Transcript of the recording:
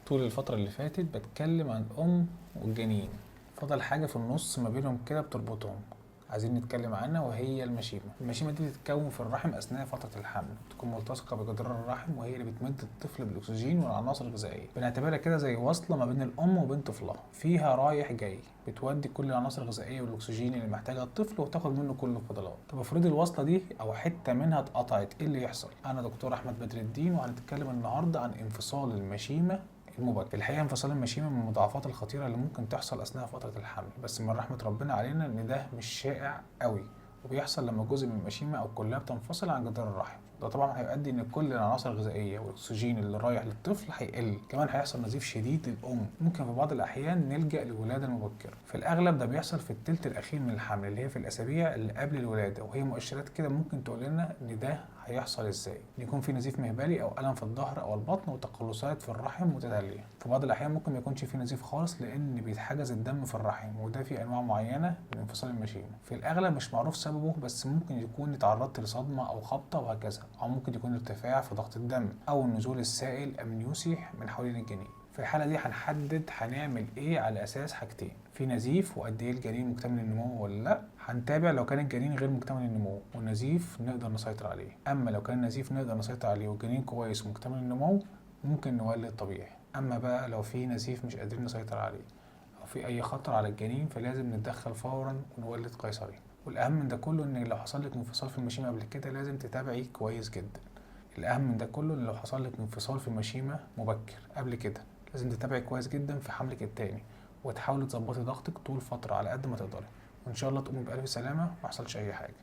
طول الفترة اللي فاتت بتكلم عن الأم والجنين، فضل حاجة في النص ما بينهم كده بتربطهم، عايزين نتكلم عنها وهي المشيمة. المشيمة دي بتتكون في الرحم أثناء فترة الحمل، بتكون ملتصقة بجدران الرحم وهي اللي بتمد الطفل بالأكسجين والعناصر الغذائية. بنعتبرها كده زي وصلة ما بين الأم وبين طفلها، فيها رايح جاي، بتودي كل العناصر الغذائية والأكسجين اللي محتاجها الطفل وتاخد منه كل الفضلات. طب افرضي الوصلة دي أو حتة منها اتقطعت، إيه اللي يحصل؟ أنا دكتور أحمد بدر الدين، وهنتكلم النهاردة عن انفصال المشيمة المبكر. الحقيقة انفصال المشيمة من المضاعفات الخطيرة اللي ممكن تحصل أثناء فترة الحمل، بس من رحمة ربنا علينا إن ده مش شائع قوي، وبيحصل لما جزء من المشيمة أو كلها بتنفصل عن جدار الرحم. ده طبعا هيؤدي إن كل العناصر الغذائية والأكسجين اللي رايح للطفل هيقل، كمان هيحصل نزيف شديد للأم، ممكن في بعض الأحيان نلجأ للولادة المبكرة. في الأغلب ده بيحصل في الثلث الأخير من الحمل اللي هي في الأسابيع اللي قبل الولادة، وهي مؤشرات كده ممكن تقول لنا إن ده هيحصل ازاي. ان يكون في نزيف مهبلي او الم في الظهر او البطن وتقلصات في الرحم متتالية. في بعض الاحيان ممكن ما يكونش في نزيف خالص لان بيتحجز الدم في الرحم، وده في انواع معينة من انفصال المشيمه. في الاغلب مش معروف سببه، بس ممكن يكون اتعرضت لصدمه او خبطه وهكذا، او ممكن يكون ارتفاع في ضغط الدم او نزول السائل الامنيوسي من حوالين الجنين. في الحالة دي هنحدد هنعمل ايه على اساس حاجتين: في نزيف وقد ايه الجنين مكتمل النمو ولا لا. هنتابع لو كان الجنين غير مكتمل النمو والنزيف نقدر نسيطر عليه، اما لو كان النزيف نقدر نسيطر عليه والجنين كويس ومكتمل النمو ممكن نولد طبيعي. اما بقى لو في نزيف مش قادرين نسيطر عليه او في اي خطر على الجنين فلازم نتدخل فورا ونولد قيصري. والاهم من ده كله ان لو حصل لك انفصال في المشيمة قبل كده لازم تتابعي كويس جدا. الاهم من ده كله ان لو حصل لك انفصال في المشيمة مبكر قبل كده لازم تتابعي كويس جدا في حملك التاني، وتحاولي تظبطي ضغطك طول فترة على قد ما تقدري، وان شاء الله تقومي بألف سلامة وما يحصلش اي حاجة.